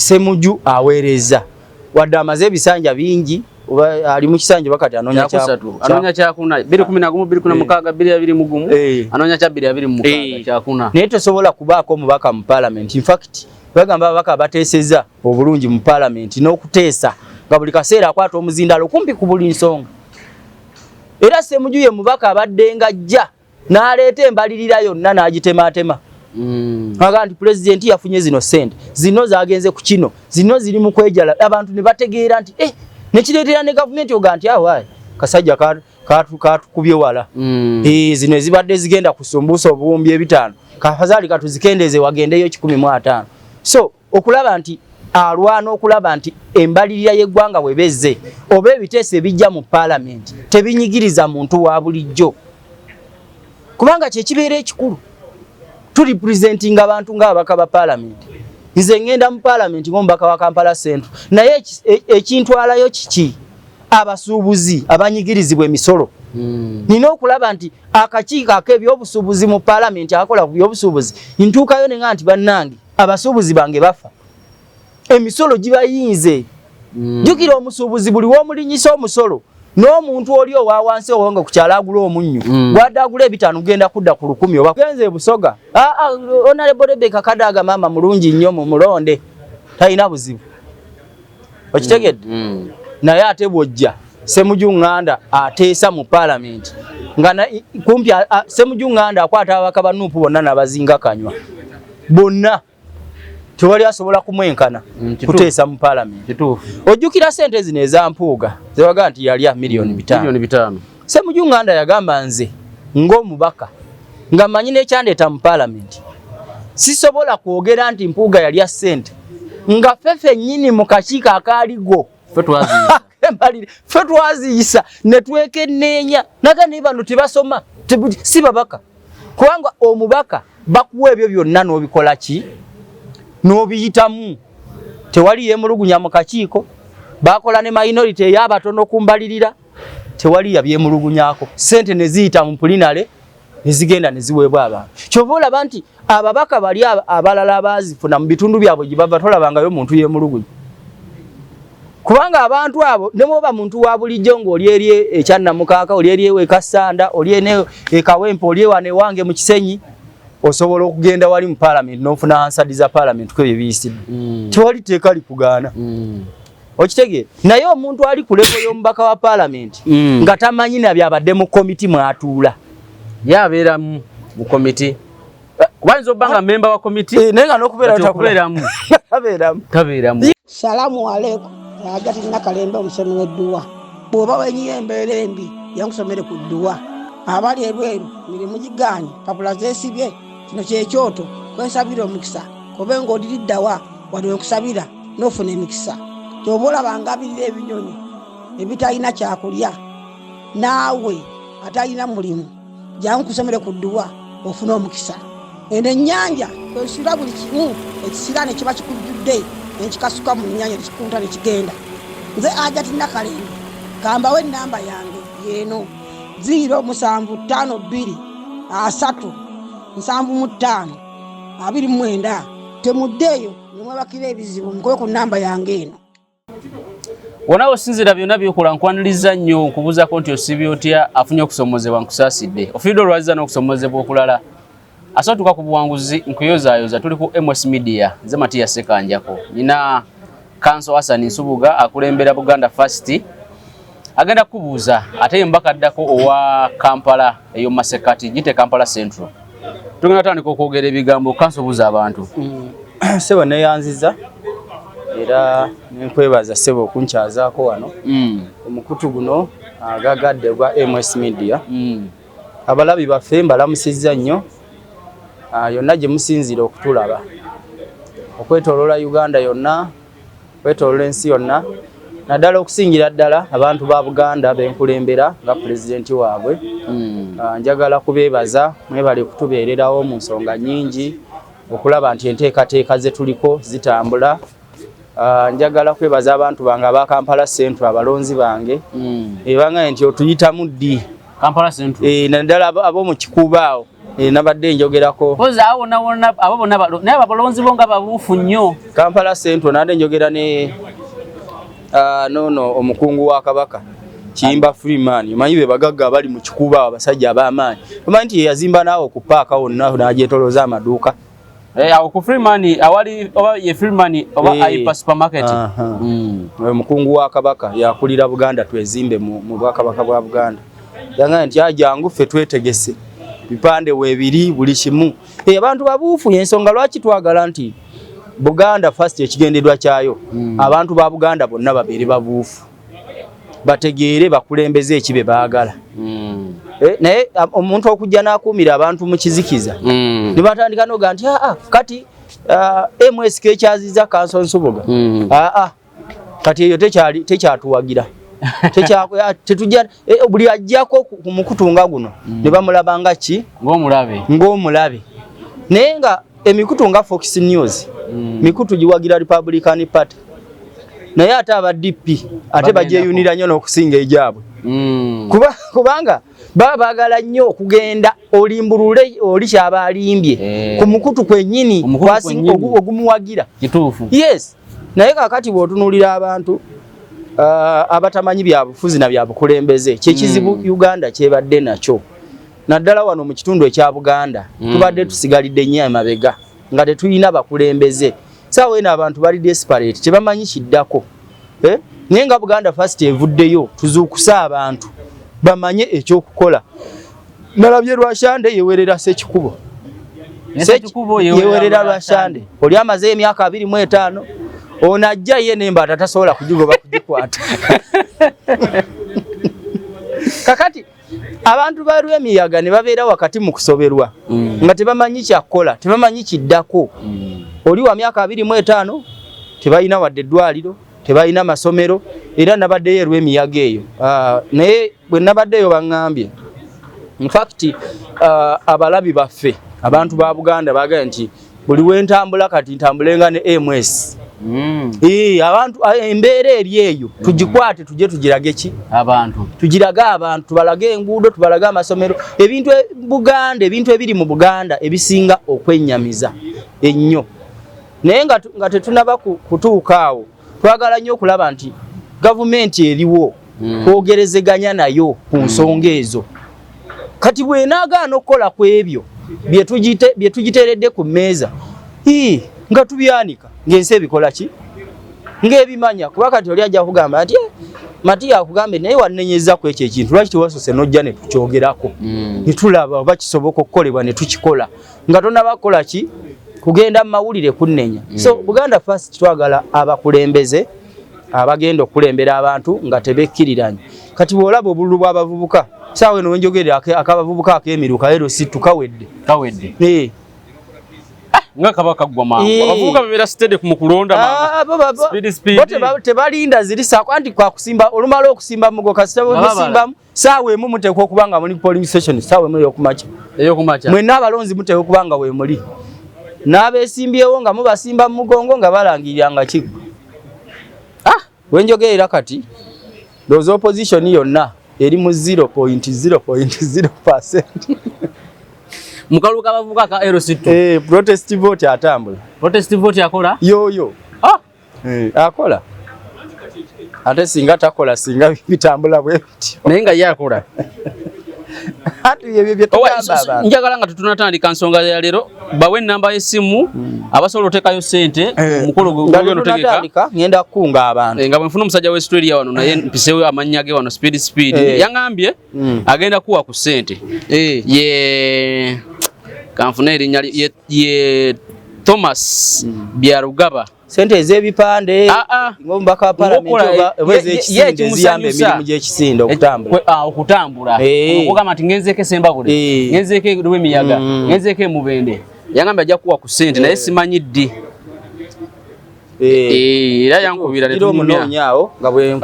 Semuju aweereza wadde amaze ebisanja bingi oba ali mu kisanja bakati anoonya kyakusatu, anoonya kyakuna, 211, 216, 221, anoonya kya 226, kyakuna. Naye tosobola kubaako omubaka mu parliament. In fact, bagamba ababaka bateeseza obulungi mu parliament n'okuteesa nga buli kaseera akwata omuzindalo kumpi ku buli nsonga. Era Semuju ye mubaka abadde nga ajja n'aleeta embalirira yonna n'agitemaatema. Aga nti pulezidenti yafunye zino sente, zino zagenze ku kino, zino ziri mu kwejala, abantu ne bategeera nti nekireetera ne gavumenti oga nti awaayi kasajja katukubye wala. Zino ezibadde zigenda kusumbusa 5000, kafazaali katuzikendeeze wagendeyo 150. So okulaba nti alwana okulaba nti embalirira y'eggwanga bwebezze oba ebiteeso ebijja mu paalamenti tebinyigiriza muntu wa bulijjo, kubanga kyekibeera ekikulu. Turepresentinga abantu ng'ababaka ba paalamenti. Nze ngenda mu paalamenti ng'omubaka wa Kampala Central, naye ekintwalayo kiki? Abasuubuzi abanyigirizibwa emisolo. Nina okulaba nti akakiiko ak'ebyobusuubuzi mu paalamenti akakola ku byobusuubuzi, ntuukayo ne nga nti bannange abasuubuzi bange bafa, emisolo gibayinze. Jjukira omusuubuzi buli w'omulinyisa omusolo n'omuntu oli owa wansi owonga ku kyalo agula omunnyo, gwadde agula 5 genda kudda ku 1000. Oba genze e Busoga, Honorable Rebecca Kadaga maama mulungi nnyo, mu mulonde, talina buzibu, okitegedde? Naye ate bw'ojja Semuju Nganda ateesa mu paalamenti nga kumpi Semuju Nganda akwata ababaka ba NUP bonna n'abazinga kanywa bonna, tewali asobola kumwenkana kuteesa mu paalamenti. Ojjukira sente zino eza Mpuuga zebaga nti yalya miliyoni 500? Miliyoni 5. Semuju Nganda yagamba, nze ng'omubaka nga mmanyi n'ekyandeeta mu paalamenti, sisobola kwogera nti Mpuuga yalya ssente nga ffe ffennyini mu kakiiko akaaligo ffe twaziyisa, twaziyisa ne twekenneenya naga naye bano tebasoma, si babaka, kubanga omubaka bakuwa ebyo byonna n'obikola ki, n'obiyitamu, tewali yeemulugunya mu kakiiko. Bakola ne minority ey'abatono ku mbalirira, tewali yabyemulugunyako, sente ne ziyita mu plenary ne zigenda ne ziweebwa abantu. Kyova olaba nti ababaka bali abalala abaazifuna mu bitundu byabwe gye bava tolabangayo muntu yeemulugunya, kubanga abantu abo ne bw'oba muntu wa bulijjo ng'oli eri ekyannamukaaka, oli eri ewekasanda, oli ene ekawempe, oli ewano ewange mu Kisenyi, osobola okugenda wali mu paalamenti n'ofuna hansard za paalamenti ku ebyo biyisiddwa. Tewali tteeka likugaana. Okitegeera? Naye omuntu ali ku level y'omubaka wa paalamenti nga tamanyi na byabadde mu komiti mwatuula, ye abeeramu mu komiti, kuba ayinza obba nga memba wa komiti, naye nga n'okubeerayo okubeeramu tabeeramu. Tabeeramu. Salamu aleikum. Ajati Nakalembe, omusomi w'edduwa. Bw'oba wenyiye embeera embi, yankusomere ku dduwa. Abali ebweru mirimu gigaanye, papula zeesibye, kino kyekyoto kwensabira omukisa. Kobe ng'odiriddawa wali wenkusabira n'ofuna emikisa. Kyoba olaba ngabirira ebinyonyi ebitalina kyakulya, naawe atalina mulimu, jangu kusomere ku dduwa ofune omukisa. Eno ennyanja kwesula buli kimu ekisiraane kiba kikujjudde, nekikasuka mu nnyanja nekikunta nekigenda. Nze Ajati Nakalembe, kambawo enamba yange yeeno: 0752 30 75 29. Temuddeeyo nemwebakira ebizibu, mukube ku namba yange eno. Wona osinzira byonna byokola, nkwaniriza nnyo, nkubuuzako nti osibye otya? Afunye okusomozebwa, nkusaasidde. Ofiiridde olwaziza n'okusomozebwa okulala, asotuka ku buwanguzi, nkuyozaayoza. Tuli ku MS Media, nze Matiya Sekanjako. Nina Kanso Hassan Nsubuga akulembera Buganda First, agenda kukubuuza, ate ye mubaka addako owa Kampala eyo Masekati, gite Kampala Central. Tugenda tandika okwogera ebigambo. Kanso, buuza abantu. Ssebo, neyanziza era nenkwebaza ssebo okunkyazaako wano omukutu guno agagadde gwa MS Media. Abalabi baffe mbalamusizza nnyo yonna gye musinziira okutulaba okwetooloola Uganda yonna, okwetooloola ensi yonna, naddala okusingira ddala abantu ba Buganda benkulembera nga pulezidenti waabwe. Njagala kubeebaza, mwebale kutubeererawo mu nsonga nnyingi okulaba nti enteekateeka ze tuliko zitambula. Njagala kwebaza abantu bange aba Kampala Central, abalonzi bange, ebanga nti otuyitamu ddi. Kampala Central. Naddala ab'omu Kikuubo awo. Nabadde njogerako Koza awo wonna wonna abo bonna naye abalonzi bo nga babuufu nnyo. Kampala Central, nabadde njogera ne nono omukungu wa Kabaka Kiyimba Freeman. Omanyi be bagagga abali mu kikuba, abasajja ab'amaanyi. Omanyi nti ye yazimba naawe ku paaka wonna n'agyetolooza amaduuka. Awo ku Freeman awali oba ye Freeman oba Hyper supermarket. Omukungu wa Kabaka yakulira Buganda Twezimbe mu bwakabaka bwa Buganda. Yagambye nti ajangu ffe twetegese, bipande weebiri buli kimu. Abantu babuufu, y'ensonga lwaki twagala nti Buganda First ekigendererwa kyayo abantu ba Buganda bonna babeere babuufu, bategeere bakulembeze ekibe baagala. Naye omuntu okujja n'akuumira abantu mu kizikiza ne batandika noga nti aa kati MSK ekyaziza Kanso Nsubuga, aa kati eyo tekyatuwagira, tetujja buli ajjako ku mukutu nga guno ne bamulaba nga ki ng'omulabe, ng'omulabe. Naye nga emikutu nga Fox News mikutu giwagira Republican Party, naye ate aba DP ate bagyeyunira nnyo n'okusinga egyabwe. Kubanga baba baagala nnyo okugenda olimbulule oli kyaba alimbye ku mukutu kwennyini ogumuwagira. Kituufu. Yes, naye kaakati bw'otunuulira abantu abatamanyi byabufuzi na byabukulembeze, kyekizibu Uganda kyebadde nakyo, naddala wano mu kitundu ekya Buganda. Tubadde tusigalidde nnyo emabega nga tetulina bakulembeze. Saawa eno abantu bali desperate, tebamanyi kiddako. Naye nga Buganda First evuddeyo tuzuukuse abantu bamanye ekyokukola. Nalabye Lwashande yewerera Sekikubo, yewerera Lwashande oli amaze emyaka 25, ono ajja ye n'embaata tasobola kugigoba kugikwata. Kakati abantu ba Lwemiyaga ne babeera wakati mu kusoberwa nga tebamanyi kyakukola, tebamanyi kiddako. Oli wa myaka 25, tebalina wadde eddwaliro, tebalina masomero. Era nabaddeyo Erwemiyaga eyo, naye bwe nabaddeyo baŋŋambye, infact abalabi baffe abantu ba Buganda bagambye nti buli wentambula kati ntambulenga ne MS. Abantu embeera eri eyo tugikwate, tujye tugirage ki abantu, tugirage abantu, tubalage enguudo, tubalage amasomero, ebintu Buganda, ebintu ebiri mu Buganda ebisinga okwennyamiza ennyo. Naye nga tetunaba kutuuka awo, twagala nnyo okulaba nti gavumenti eriwo twogerezeganya nayo ku nsonga ezo. Kati bw'enaagaana okukola ku ebyo bye tugiteeredde ku mmeeza, nga tubyanika ng'ensi ebikola ki ng'ebimanya. Kuba kati oli ajja kugamba nti Matiya akugambe naye wannenyeza ku ekyo ekintu, lwaki tewasoose n'ojja ne tukyogerako ne tulaba oba kisoboka okukolebwa ne tukikola nga tonaba kukola ki kugenda mu mawulire kunnenya. So Buganda First twagala abakulembeze abagenda okukulembera abantu nga tebekkiriranye. Kati bw'olaba obululu bw'abavubuka saawa eno wenjogerera, akabavubuka ak'emiruka ero si tukawedde. Kawedde. Nga kaba kaggwa mangu. Abavubuka babeera steady mu kulonda mangu. Speed, speed. Bo tebalinda ziri saako anti kwa kusimba, olumala okusimba mugo kasita musimbamu saawa emu muteekwa okuba nga muli polling station saawa emu ey'okumakya. Ey'okumakya. Mwenna abalonzi muteekwa okuba nga weemuli n'abeesimbyewo nga mubasimba mu mugongo nga balangirira nga kiggwa. Wenjogerera kati ndowooza opposition yonna eri mu 0.0.0%. Mukalu k'abavubuka ka LC2. Protest vote atambula. Protest vote akola? Yoyo. Akola. Ate singa takola singa bitambula bwe bityo. Naye nga ye akola. Ati ebyo bye tugamba abantu. Njagala nga tetunnatandika nsonga ya leero, bawe ennamba y'essimu abasobola oteekayo ssente omukolo Nga gw'ogenda otegeka. tetunnatandika, ngenda kukunga abantu. Nga bwe nfuna omusajja wa Australia wano naye mpiseewo amannya ge wano speed speed. Yaŋŋambye agenda kuwa ku ssente. Ye kanfune erinnya ye Thomas Byarugaba. Sente ez'ebipande ng'omubaka wa palamenti oba ez'ekisinde eziyamba emirimu gy'ekisinde okutambula. Okutambula. Okugamba nti ngenzeeko Sembabule, ngenzeeko Lwemiyaga, ngenzeeko Emubende. Yangambye ajja kuwa ku ssente naye simanyi ddi. Era yankubira ne tunyumya. Awo nga bwe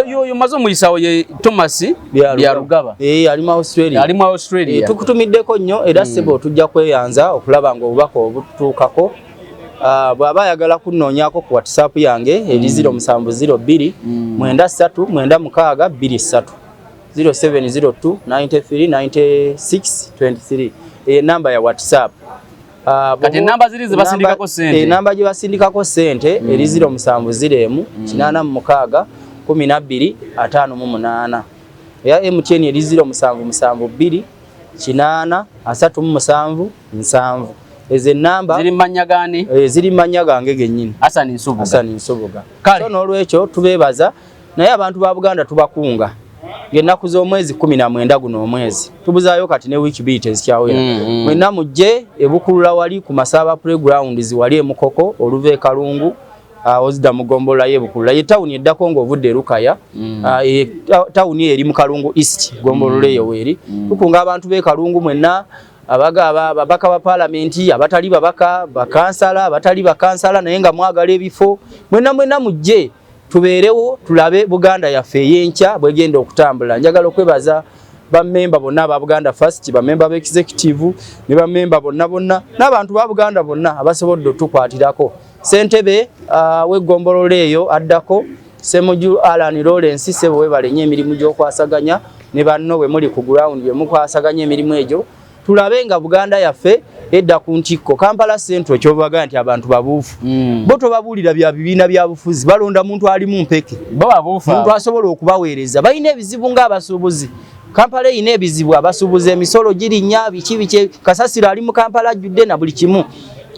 Yo maze omuyisawo ye Thomas Byarugaba. Ali mu Australia. Ali mu Australia. Tukutumiddeko nnyo era ssebo tujja kweyanza okulaba ng'obubaka obututuukako. Bw'aba ayagala kunnoonyaako ku WhatsApp yange eri 0702 93 96 23, 0702 93 96 23. Enamba ya WhatsApp. Kati enamba ziri zebasindikako sente? Enamba gye basindikako sente eri 070 86 12 58. Eya MTN eri 0772 8 37 7. Ezo enamba ziri mannya gani? Ziri mannya gange gennyini. Hassan Nsubuga. Hassan Nsubuga. So n'olwekyo tubeebaza, naye abantu ba Buganda tubakunga ng'ennaku z'omwezi 19 guno omwezi tubuzaayo kati ne wiiki 2 tezikyawera. Mwenna mujje ebukulula wali ku Masaba Playgrounds wali e Mukoko oluva e Kalungu, ozidda mu ggombolola y'e Bukulula. Ye tawuni eddako ng'ovudde e Lukaya. Tawuni eri mu Kalungu East, ggombolola eyo weeri. Tukunga abantu b'e Kalungu mwenna, ababaka ba paalamenti, abatali babaka, bakansala, abatali bakansala naye nga mwagala ebifo, mwenna mwenna mujje tubeerewo tulabe Buganda yaffe ey'enkya bwegenda okutambula. Njagala okwebaza bammemba bonna aba Buganda First, bammemba ba executive ne bammemba bonna bonna n'abantu ba Buganda bonna abasobodde otukwatirako. Ssentebe w'eggombolola eyo addako Ssemuju Alan Lawrence, ssebo weebale nnyo emirimu gy'okwasaganya ne banno bwe muli ku ground bwe mukwasaganya emirimu egyo, tulabe nga Buganda yaffe edda ku ntikko. Kampala Central kyobaga nti abantu babuufu. Bo tobabuulira bya bibiina bya bufuzi, balonda muntu alimu mpeke, muntu asobola okubaweereza. Balina ebizibu ng'abasuubuzi. Kampala erina ebizibu, abasuubuzi emisolo girinnya, biki biki, kasasiro ali mu Kampala ajjudde na buli kimu.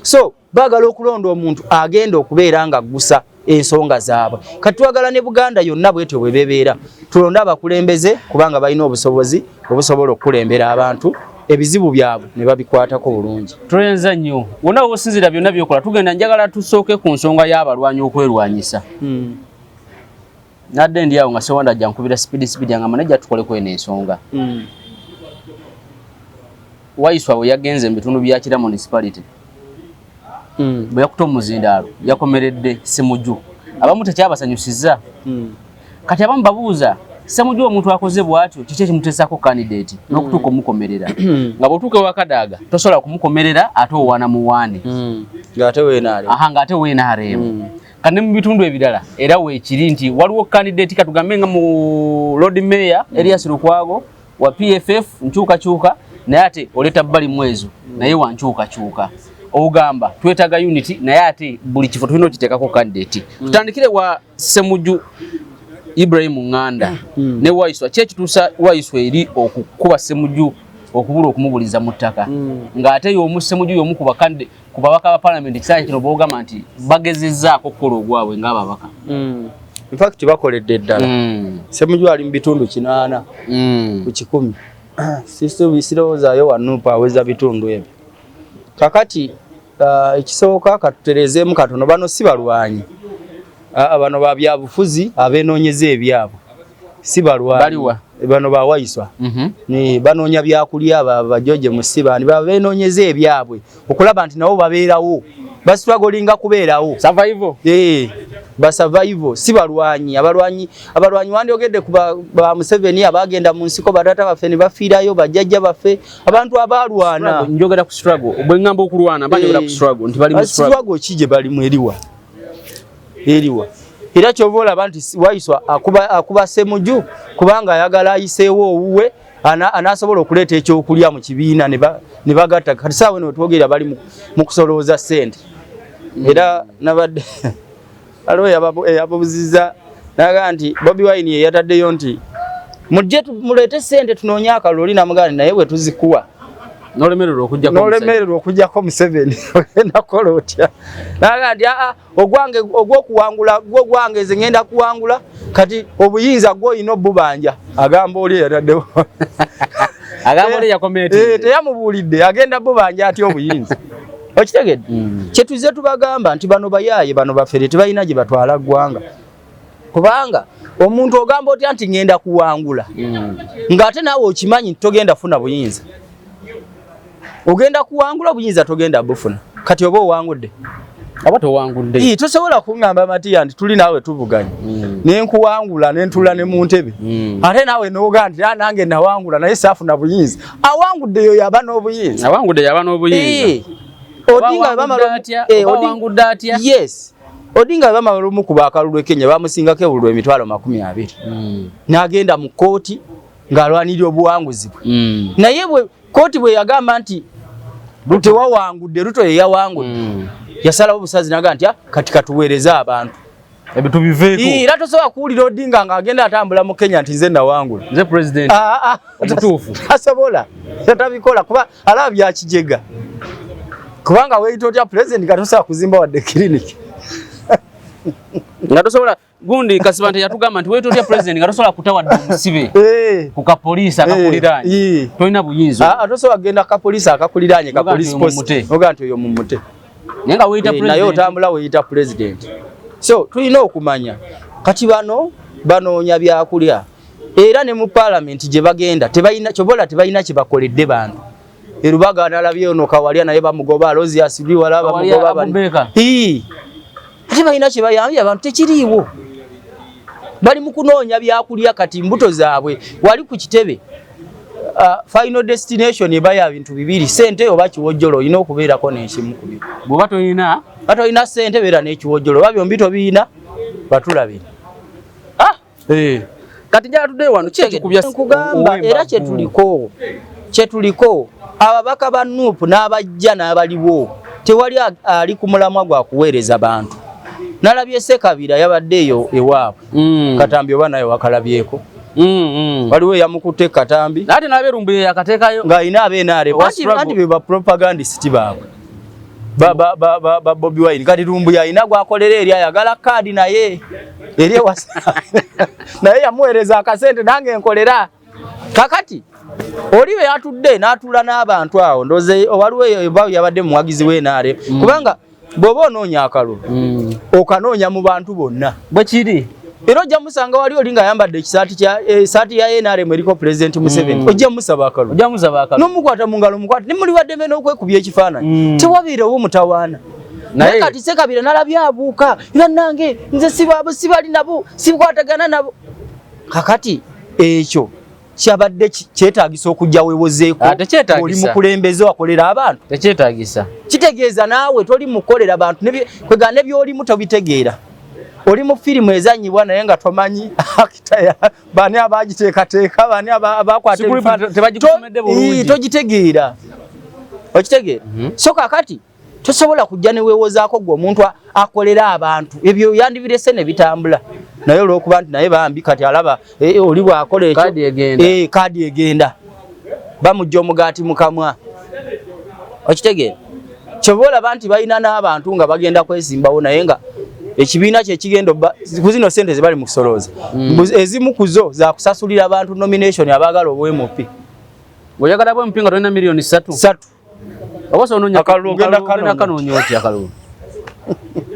So baagala okulonda omuntu agenda okubeera ng'aggusa ensonga zaabwe. Kati twagala ne Buganda yonna bwetyo bwe bebeera, tulonde abakulembeze kubanga balina obusobozi obusobola okukulembera abantu ebizibu byabwe ne babikwatako bulungi. Tulenza nnyo wonna wosinzira byonna byokola. Tugenda, njagala tusooke ku nsonga y'abalwanyi okwerwanyisa. Nadde ndi awo nga Sewanda ajja nkubira speed speed angamba najja tukoleko eno ensonga. Waiswa bwe yagenze mu bitundu bya Kira municipality, bwe yakuta omuzindaalo yakomeredde Ssemuju, abamu tekyabasanyusizza. Kati abamu babuuza Ssemuju omuntu akoze bw'atyo kiki ekimuteesaako candidate n'okutuuka omukomerera, nga bw'otuuka ewa Kadaga tosobola kumukomerera ate owaana muwaane ng'ate weenaale. Aha, ng'ate weenaareemu. Kati ne mu bitundu ebirala era weekiri nti waliwo candidate, katugambe nga mu Lord Mayor Erias Lukwago wa PFF nkyukakyuka, naye ate oleeta bbali mwezo naye wa nkyukakyuka. Ogamba twetaaga unity, naye ate buli kifo tulina okiteekako candidate. Tutandikire wa Ssemuju Ibrahim Nganda ne Waiswa. Ki ekituusa Waiswa eri okukuba Ssemuju okubula okumubuliza mu ttaka, ng'ate y'omu Ssemuju y'omu ku bakandide ku babaka ba parliament ekiseera kino boogamba nti bagezezzaako okukola ogwabwe ng'ababaka? In fact bakoledde ddala. Ssemuju ali mu bitundu 80 ku 100. Sirowoozayo wa NUP aweza bitundu ebyo. Kakati ekisooka katutereezeemu katono, bano si balwanyi. Bano ba byabufuzi abeenoonyeza ebyabwe, si balwanyi. Baliwa? Bano ba Waiswa. Banoonya byakulya, bajoje musibani babeenoonyeza ebyabwe okulaba nti nabo babeerawo, bastrugglinga kubeerawo. Survival. Ba survival, si balwanyi. Abalwanyi wandyogedde ku ba Museveni abagenda mu nsiko, bataata baffe ne bafiirayo, bajjajja baffe, abantu abalwana. Njogera ku struggle, bwe ngamba okulwana mba njogera ku struggle nti bali mu struggle. Struggle ki gye balimu? Eriwa? Eriwa? Era kyova olaba nti Waiswa akuba Ssemuju kubanga ayagala ayiseewo owuwe anasobola okuleeta ekyokulya mu kibiina ne bagatta. Kati saawa eno wetwogerera bali mu kusolooza ssente. Era nabadde waliwo eyababuuzizza n'agamba nti Bobi Wine ye yataddeyo nti mujje muleete ssente tunoonye akalulu, oli n'amugamba nti naye bwe tuzikuwa n'olemererwa okuggyako Museveni. N'olemererwa okuggyako Museveni, ogenda kukola otya? N'agamba nti aa, ogwange ogw'okuwangula gwo gwange, nze ngenda kuwangula, kati obuyinza gw'olina obbubanja. Agamba oli eyataddewo. Agamba oli yakomeete. Teyamubuulidde agenda bubanja atya obuyinza. Okitegedde? Kye tuzze tubagamba nti bano bayaaye, bano bafere, tebalina gye batwala ggwanga, kubanga omuntu ogamba otya nti ngenda kuwangula ng'ate naawe okimanyi nti togenda funa buyinza? Ogenda kuwangula, obuyinza togenda bufuna, kati oba owangudde? Aba towangudde. Tosobola kuŋŋamba Matiya nti tuli naawe tuvuganya nenkuwangula nentula ne mu ntebe, ate naawe noga nti, "Ah, nange nawangula naye saafuna buyinza." Awangudde yoyo aba n'obuyinza. Awangudde yaba n'obuyinza. Odinga bwe bamala atya? Oba awangudde atya? Yes, Odinga bwe bamala omukuba akalulu e Kenya, bamusingako ebululu 200,000, n'agenda mu kooti ng'alwanirira obuwanguzi bwe. Naye bwe kooti bwe yagamba nti Tewawangudde, Ruto ye yawangudde. Yasalawo obusazi naga nti, "Ah, kati katuweereze abantu Ebyo tubiveeko. Era tosobola kuwulira Odinga ng'agenda atambula mu Kenya nti nze nawangula. Nze president. Ah, ah, Omutuufu. Tasobola, tatabikola kuba alaba byakijega, kubanga weeyita otya president nga tosobola kuzimba wadde clinic? Nga tosobola gundi Kasibante yatugamba nti weeyita otya president nga tosobola kuta wadde omusibe ku kapoliisi akakuliraanye? Tolina buyinza. Ah, tosobola kugenda kapoliisi akakuliraanye, ka Noga nti police oyo post, mumute. noga nti oyo mumute. Naye nga weeyita Eh, naye president. Otambula weeyita president. So tulina okumanya kati bano banoonya byakulya, era ne mu parliament gye bagenda tebalina kyobola, tebalina kye bakoledde bantu. Erubaga nalabye ono Kawalya naye bamugoba, Alozias Liwala Kawalya bamugoba, bani. Abubeka. Ii. Ate balina kye bayambye abantu? Tekiriiwo. Bali mu kunoonya byakulya. Kati mbuto zaabwe wali ku kitebe, final destination eba ya bintu bibiri, sente oba kiwojjolo. Olina okubeerako n'ekimu ku byo. Bw'oba tolina Ate olina sente, beera n'ekiwojjolo, oba byombi tobiina, batulabire. Ah! Kati njala tuddeyo wano, ki ekikubya? Nkugamba era kyetuliko ababaka ba NUP n'abajja n'abaliwo, tewali ali ku mulamwa gwa kuweereza bantu. Nalabye Sekabira yabadde eyo ewaabwe. Katambi oba naye wakalabyeko? Waliwo eyamukutte katambi. Ate n'abeerumbuye yakateekayo. Ng'alina abenaare. Owa struggle. Anti be ba propagandist baabwe ba Bobi Wine. Kati Lumbuye alina gwakolera eri ayagala kaadi, naye eri ewasa naye yamuweereza akasente, nange nkolera. Kakati oli we yatudde n'atuula n'abantu awo, ndowooza waliwo eyo yabadde muwagizi w'NRM, kubanga bw'oba onoonya akalulu, okanoonya mu bantu bonna. Bwe kiri. Era ojja musanga wali oli ng'ayambadde ekisaati kya esaati ya NRM eriko President Museveni, ojja musaba akalulu. Ojja musaba akalulu. N'omukwata mu ngalo, mukwata ne muli waddembe n'okwekubya ekifaananyi. Tewabeerewo mutawaana. Naye naye kati Sekabira nalabye abuuka, bannange nze sibaabo, sibali nabo, sikwatagana nabo. Kakati ekyo kyabadde kyetaagisa okujja weewozeeko? Ah, tekyetaagisa. Oli mukulembeze wakolera abantu. Tekyetaagisa. Kitegeeza naawe toli mukolera bantu, kwega ne byolimu tobitegeera. Oli mu firimu ezanyibwa naye nga tomanyi actor bani abagiteekateeka, bani abakwata Script ebifaananyi. Tebagikusomedde bulungi. Ii, togitegeera, okitegeera? So kakati tosobola kujja ne weewozaako gwe omuntu akolera abantu. Ebyo yandibirese ne bitambula, naye olwokuba nti naye bambi kati alaba oli bw'akola ekyo, Kaadi egenda. Kaadi egenda, bamujja omugaati mu kamwa, okitegeera? Kyova olaba nti balina n'abantu nga bagenda kwesimbawo, naye nga ekibiina kye kigenda ku zino sente ze bali mu kusolooza, ezimu ku zo zakusasulira abantu nomination abaagala obwa MP. Oyagala bwa MP nga tolina miliyoni 3? 3. Oba osobola Akalulu ogenda ogenda kanoonya. Kanoonya otya akalulu?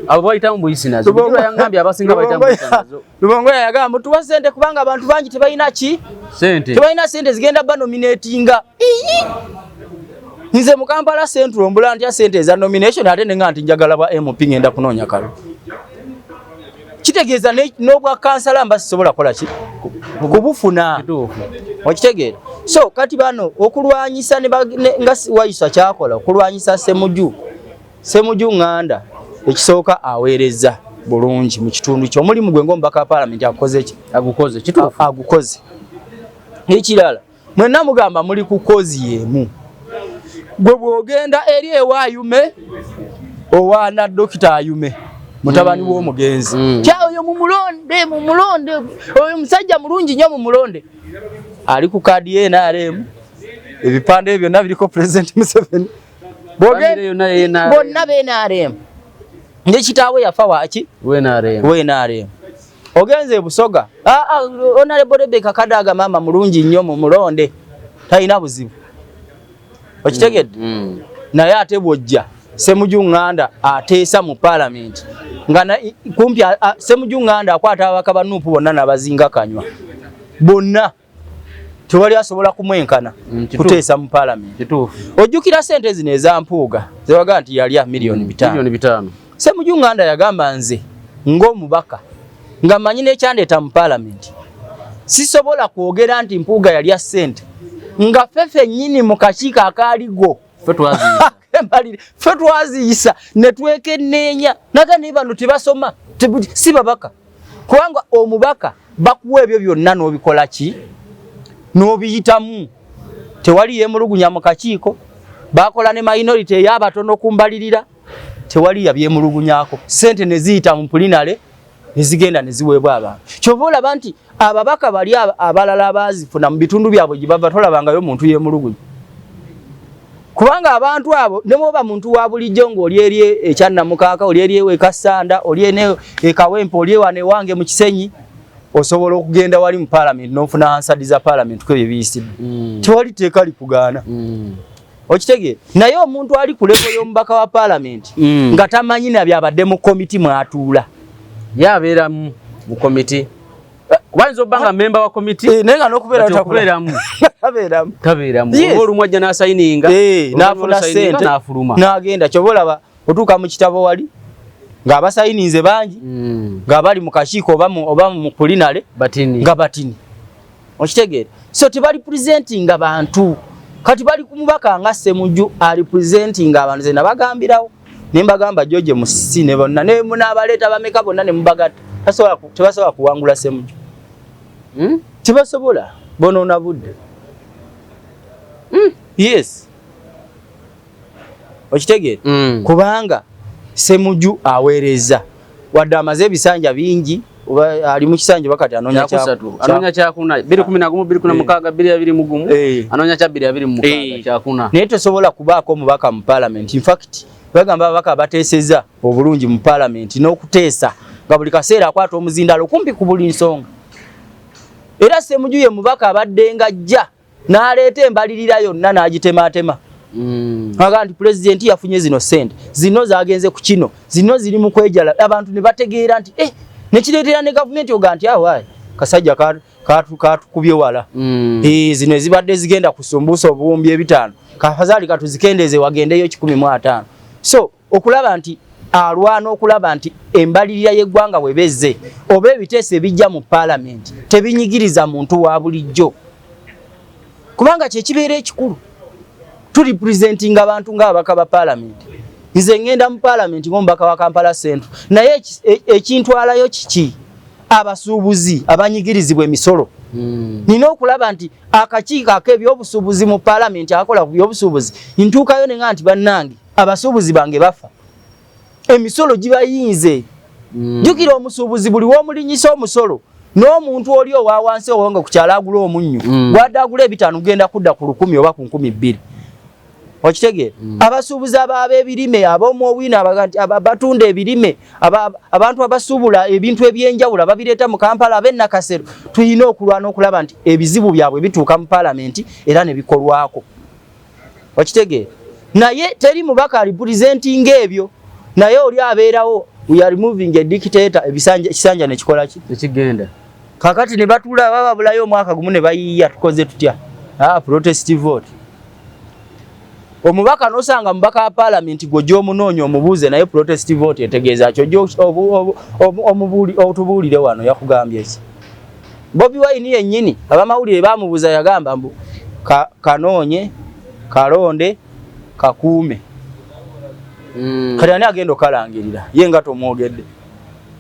Abo bayitamu buyisi nazo. Bujula yangambye abasinga bayitamu buyisi nazo. Lubongoya yagamba mutuwa sente kubanga abantu bangi tebalina ki? Sente. Tebalina sente zigenda banominatinga. Iyi! Nze mu Kampala Central mbula ntya sente eza nomination, ate nenga nti njagala bwa MP, ngenda kunoonya kalulu? Kitegeeza n'obwa kansala mba sisobola kukola ki? Kubufuna. Kituufu. Okitegeera? So kati bano okulwanyisa nga Waiswa kyakola okulwanyisa Semuju, Semuju Nganda ekisooka aweereza bulungi mu kitundu kye. Omulimu gwe ng'omubaka wa paalamenti agukoze ki? Agukoze, kituufu. Agukoze. Ekirala, mwenna mugamba muli ku cause y'emu. Gwe bw'ogenda eri ewa Ayume, owaana Dokita Ayume, mutabani w'omugenzi, kya oyo mumulonde, mumulonde, oyo musajja mulungi nnyo, mumulonde. Ali ku kaadi ye NRM, ebipande ebyo byonna biriko President Museveni. Family yonna ye NRM. Bonna be NRM. Ne kitaawe yafa waki? WNRM. We NRM. Ogenze e Busoga, ah, ah, Honorable Rebecca Kadaga mama mulungi nnyo, mumulonde, talina buzibu, okitegedde? Naye ate bw'ojja Semuju Nganda ateesa mu parliament nga kumpi Semuju Nganda akwata ababaka ba NUP bonna n'abazinga kanywa bonna, tewali asobola kumwenkana kuteesa mu parliament. Ojjukira sente zino eza Mpuuga zebaga nti yalya miliyoni 500? Miliyoni 5. Semuju Nganda yagamba, nze ng'omubaka nga manyi n'ekyandeeta mu parliament, sisobola kwogera nti Mpuuga yalya ssente nga ffe ffennyini mu kakiiko akaaligo Ffe twaziyisa. Embalire, ffe twaziyisa ne twekenneenya naga, naye bano tebasoma, si babaka, kubanga omubaka bakuwa ebyo byonna n'obikola ki, n'obiyitamu, tewali yeemulugunya mu kakiiko. Bakola ne minority ey'abatono ku mbalirira, tewali yabyemulugunyako. Sente ne ziyita mu plenary ne zigenda ne ziweebwa abantu. Kyova olaba nti ababaka bali abalala abaazifuna mu bitundu byabwe gye bava tolabangayo muntu yeemulugunya, kubanga abantu abo ne bw'oba muntu wa bulijjo ng'oli eri ekyannamukaaka, oli eri ewa Kassanda, oli ene e Kawempe, oli ewano ewange mu Kisenyi, osobola okugenda wali mu paalamenti n'ofuna Hansard za paalamenti ku ebyo biyisiddwa. Tewali tteeka likugaana. Okitegeera? Naye omuntu ali ku level y'omubaka wa paalamenti nga tamanyi na byabadde mu komiti mw'atuula, ye abeeramu mu komiti, kuba ayinza obba nga memba wa komiti. Eh, naye nga n'okubeera Kati okubeeramu tabeeramu. Tabeeramu. Yes. Oba olumu ajja n'asayininga, Eh, n'afuna n'asayininga, sente n'afuluma. N'agenda. Kyoba olaba otuuka mu kitabo wali ng'abasayininze bangi, ng'abali mu kakiiko oba mu plenary batini. Nga batini. Okitegeera? So tebali presentinga bantu. Kati bali ku mubaka nga Ssemujju alipresentinga abantu. Ze nabagambirawo ne mbagamba, George Musisi ne bonna ne munaabaleeta bameka bonna ne mubagatta, tebasobola kuwangula Ssemujju. Tebasobola, bonoona budde. Yes, okitegeera? Kubanga Ssemujju aweereza, wadde amaze ebisanja bingi, oba ali mu kisanja bakati anoonya Kyakusatu, anoonya kyakuna, 2011, 2016, 2021. Anoonya kya 2026. Kyakuna. Naye tosobola kubaako omubaka mu parliament. In fact, bagamba ababaka bateeseza obulungi mu parliament n'okuteesa nga buli kaseera akwata omuzindalo kumpi ku buli nsonga. Era Ssemujju ye mubaka abadde nga ajja n'aleeta embalirira yonna n'agitemaatema. Aga nti pulezidenti yafunye zino sente, zino zagenze ku kino, zino ziri mu kwejala. Abantu ne bategeera nti eh, nekireetera ne gavumenti oga nti awaayi kasajja katukubye wala. Eh, zino ezibadde zigenda kusumbusa 5000, kafazaali katuzikendeeze wagendeyo 150. So okulaba nti alwana okulaba nti embalirira y'eggwanga bwebezze oba ebiteeso ebijja mu paalamenti tebinyigiriza muntu wa bulijjo, kubanga kyekibeera ekikulu. Turepresentinga abantu ng'ababaka ba paalamenti. Nze ngenda mu paalamenti ng'omubaka wa Kampala Central, naye ekintwalayo kiki? Abasuubuzi abanyigirizibwa emisolo. Nina okulaba nti akakiiko ak'ebyobusuubuzi mu paalamenti akakola ku byobusuubuzi, ntuukayo ne nga nti bannange, abasuubuzi bange bafa, emisolo gibayinze. Jjukira, omusuubuzi buli w'omulinyisa omusolo n'omuntu oli owa wansi owonge ku kyalo agula omunnyu, gwadde agula 500 genda kudda ku 1000 oba ku 2000. Okitegeera? Abasuubuzi ab'ebirime, ab'omwowiina, batunda ebirime, abantu abasuubula ebintu ebyenjawulo ababireeta mu Kampala, ab'ennakasero, tulina okulwana okulaba nti ebizibu byabwe bituuka mu paalamenti era ne bikolwako. Okitegeera? Naye teri mubaka alipresentinga ebyo, naye oli abeerawo. We are removing a dictator. Ebisanja, ekisanja nekikola ki? Ekigenda. Kakati ne batuula bababulayo omwaka gumu ne bayiiya, tukoze tutya? Ah, protest vote. Omubaka nosanga mubaka wa parliament gwe gy'omunoonya omubuuze, naye protest vote etegeeza ki? Ojja otubuulire wano yakugambye ki? Bobi Wine yennyini abamawulire bamubuuza, yagamba mbu kanoonye kalonde kakuume. Kati ani agenda okalangirira ye nga tomwogedde?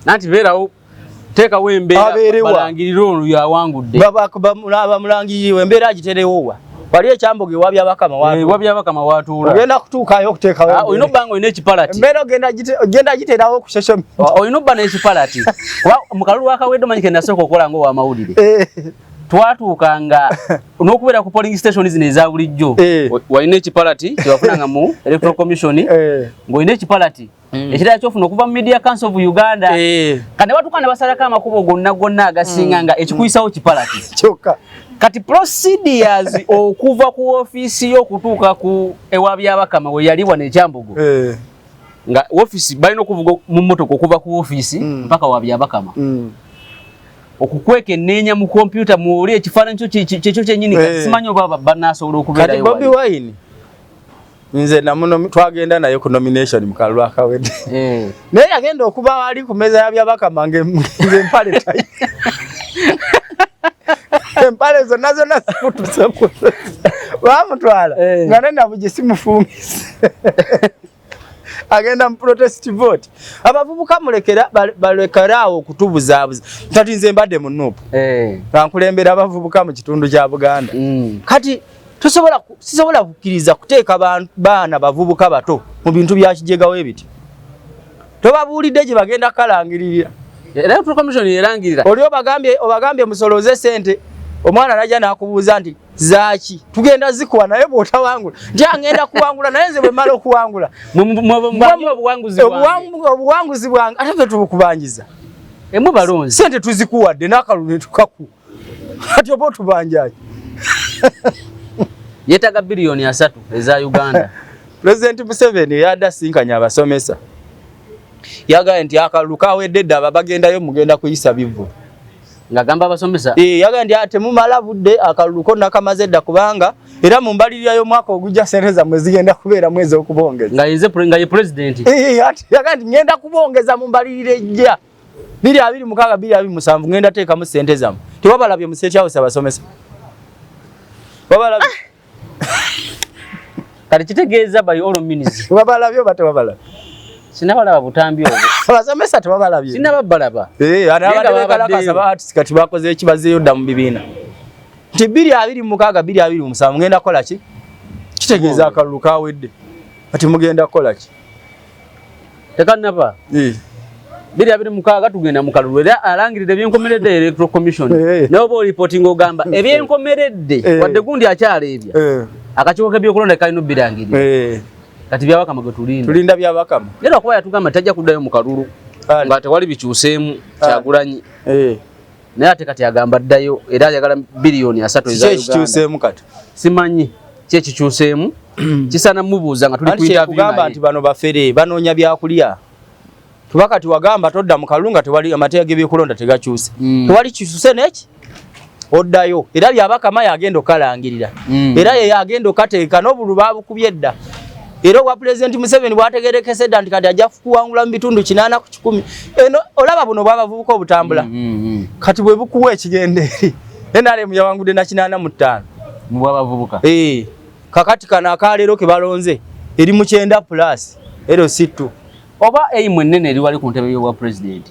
Nanti beerawo, teekawo embeera. Abeerewa? Balangirire ono yawangudde. Bamulangirire embeera agiterewowa? Wali ekyambogo ewa Byabakama. Eh, wa Byabakama watuula. Ogenda kutuukayo okuteekawo Ah, olina obba nga olina ekipalati. Embeera ogenda giteerawo ku social media. Olina obba n'ekipalati, kuba mu kalulu akawedde omanyi ke nasooka okukola ng'owamawulire, twatuukanga n'okubeera ku polling station zino eza bulijjo. Walina ekipalati kyewafunanga mu Electoral Commission, ng'olina ekipalati ekirala kyofuna okuva mu Media Council of Uganda. Kati ne batuuka ne basalako amakubo gonna gonna agasinga, nga ekikuyisawo kipalati kyokka. Kati procedures okuva ku ofiisi yo okutuuka ku ewa Byabakama we yali wano ekyambogo, nga ofiisi balina okuvuga mu mmotoka okuva ku ofiisi mpaka wa Byabakama, okukwekenneenya mu kompyuta mwoli ekifaananyi kyo kyekyo kyennyini. Kati simanyi oba banaasobola Kati okubeerayo Bobi wali. Wine nze namuno twagenda naye ku nomination mu kalulu akawedde, naye yagenda okuba wali ku meza ya Byabakama ng'empale tayi, empale zonna zonna zikutuse. Bamutwala nga nenabugi simufungise, agenda mu protest vote. Abavubuka mulekera balekeraawo okutubuzaabuza. Kati nze mbadde mu NUP nga nkulembera abavubuka mu kitundu kya Buganda. Kati Tosobola, sisobola kukkiriza kuteeka baana bavubuka bato mu bintu bya kijegawo ebiti. Tobabuulidde gye bagenda kukalangiririra. Electoral Commission erangirira. Oli obagambye musoloze sente, omwana najja n'akubuuza nti zaaki, tugenda zikuwa naye bw'otawangula. Nti angenda kuwangula naye nze bwe mmala okuwangula. Obuwanguzi bwange ate ffe tubukubanjiza. Emwe balonzi. Sente tuzikuwadde n'akalulu ne tukakuwa. Kati oba otubanjaaki? Yeetaaga 3 biliyoni eza Uganda. President Museveni yadde asinkanye abasomesa. Yagambye nti akalulu kawedde dda, aba bagendayo mugenda kuyisa bivvulu. Ng'agamba abasomesa. Yagambye nti temumala budde, akalulu ko nakamaze dda, kubanga era mu mbalirira y'omwaka ogujja sente zammwe zigenda kubeeramu ez'okubongeza. Nga ye president. Ati yagambye nti ngenda kubongeza mu mbalirira ejja 2026 2027, ngenda teekamu sente zammwe. Tewabalabye mu State House abasomesa? Wabalabye? Kati kitegeeza by all means. Wabalabye oba tewabalabye? Sinabalaba butambi obwo. Abasomesa tewabalabye? Sinababalaba. Abadde bekalakasa ba artist kati bakoze eki, bazzeeyo dda mu bibiina. Nti 2026 2027 ngenda kukola ki? Kitegeeza akalulu kawedde. Kati mugenda kukola ki? Tekannaba. 2026 tugenda mu kalulu, era alangirira ebyenkomeredde Electoral Commission. Naye oba oripotinga ogamba ebyenkomeredde, wadde gundi akyaleebya. Akakiiko k'ebyokulonda kalina obbirangirira. Kati Byabakama gwe tulinda. Tulinda Byabakama. Naye lwakuba yatugamba tajja kuddayo mu kalulu nga tewali bikyuseemu, Kyagulanyi. Naye ate kati agamba ddayo, era ayagala 3 biliyoni eza Kiki Uganda. ekikyuseemu kati? Simanyi ki ekikyuseemu, kisaana mubuuza nga tuli ku Anti interview kyekugamba naye. nti bano bafere, banoonya byakulya. Kuba kati wagamba todda mu kalulu nga tewali amateeka g'ebyokulonda tegakyuse. Tewali kisuse neki oddayo, era Byabakama yagenda okalangirira. Era ye yagenda okateeka n'obululu babukubye dda. Era obwa Pulezidenti Museveni bwategerekese dda nti kati ajja kuwangula mu bitundu 80%. Eno olaba buno bwabavubuka obutambula. Kati bwe bukuwa ekigenda eri. NRM yawangudde na 85. Mu bwabavubuka. Kakati kano akaleero ke balonze eri mu 90 plus LC2. Oba aim ennene eri wali ku ntebe y'obwa president.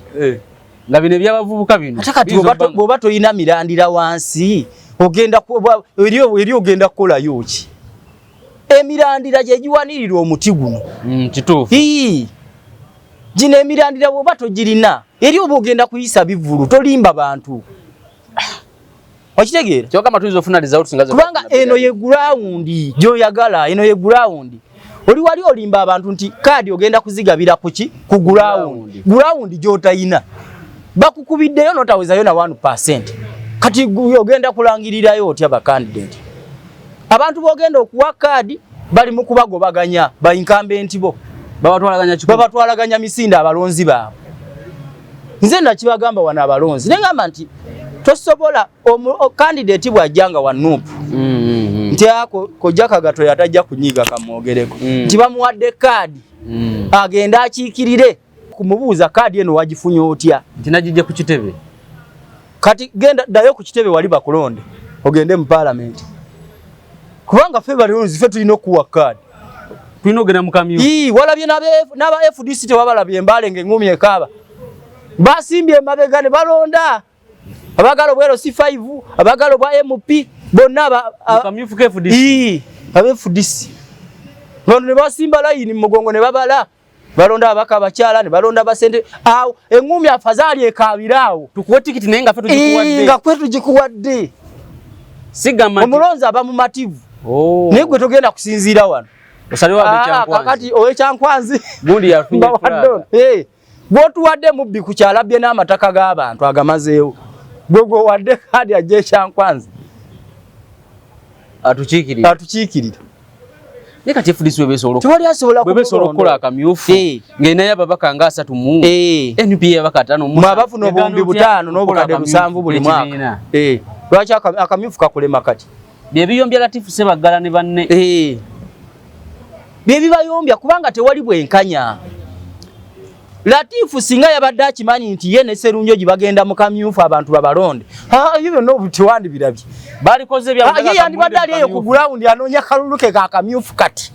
Nga bino ebyabavubuka bino. Ate kati biyinza okuba bw'oba toyina mirandira wansi, ogenda eri ogenda kukolayo ki? Emirandira gye giwanirira omuti guno. Kituufu. Ii. Gino emirandira bw'oba togirina, eri oba ogenda kuyisa bivvulu, tolimba bantu. Okitegeera? Kyokka tuyinza ofuna results nga Kubanga eno ye ground gy'oyagala, eno ye ground. Oli wali olimba abantu nti kaadi ogenda kuzigabira kuki? Ku ground. Ground gy'otayina. Bakukubiddeyo n'otawezayo na 1%. Kati ogenda kulangirirayo otya ba candidate? Abantu b'ogenda okuwa kaadi bali mu kubagobaganya ba incumbent bo. Babatwalaganya kikumi. Babatwalaganya misinde abalonzi baabwe. Nze nakibagamba wano abalonzi. Ne ngamba nti tosobola candidate bw'ajja nga wa NUP. Nti ako kojja Kagato yatajja kunyiga kamwogereko. Nti bamuwadde kaadi. Agenda akiikirire kumubuuza kaadi eno wagifunye otya? Nti nagijje ku kitebe. Kati genda ddayo ku kitebe wali bakulonde ogende mu parliament. Kubanga ffe balonzi ffe tulina okuwa kaadi. Tulina ogenda mu kamyu. Ii, walabye n'aba FDC tewabalabye Mbale ng'eŋŋumi ekaaba. Basimbye emabega ne balonda. Abagala obwa LC5, abagala obwa MP, bonna Mu kamyufu ka FDC. Ii, aba FDC. Bano ne basimba layini mu mugongo ne babala. Balonda ababaka abakyala ne balonda abasente. Awo eŋŋumi afazaali ekaabira awo. Tukuwe tikiti naye nga ffe tugikuwadde. Ii, nga kwe tugikuwadde. Sigamba nti Omulonzi aba mumativu. Oh. Naye gwe togenda kusinziira wano. Osalewo ab'Ekyankwanzi. Kakati ow'Ekyankwanzi. Gundi yafunye Mbawadde ono. Bw'otuwadde mubbi ku kyalabbye n'amataka g'abantu agamazeewo. Gwe gwewadde kaadi ajja Ekyankwanzi. Atukiikirira. Atukiikirira. Naye kati FDC bwe beesobola Tewali asobola bwe beesobola okukola akamyufu ng'erinayo ababaka nga 30 mu NUP ababaka 5 mu Mwe abafuna 5000 n'obukadde 7 buli mwaka. Lwaki akamyufu kakulema kati? Bye biyombya Latifu Ssebaggala ne banne. Bye bibayombya kubanga tewali bwenkanya. Latifu singa yabadde akimanyi nti ye ne Sserunjogi bagenda mu kamyufu abantu babalonde. Ebyo byonna tewandibirabye. Balikoze bya Ye yandibadde ali eyo ku ground anoonya kalulu ke ka kamyufu kati.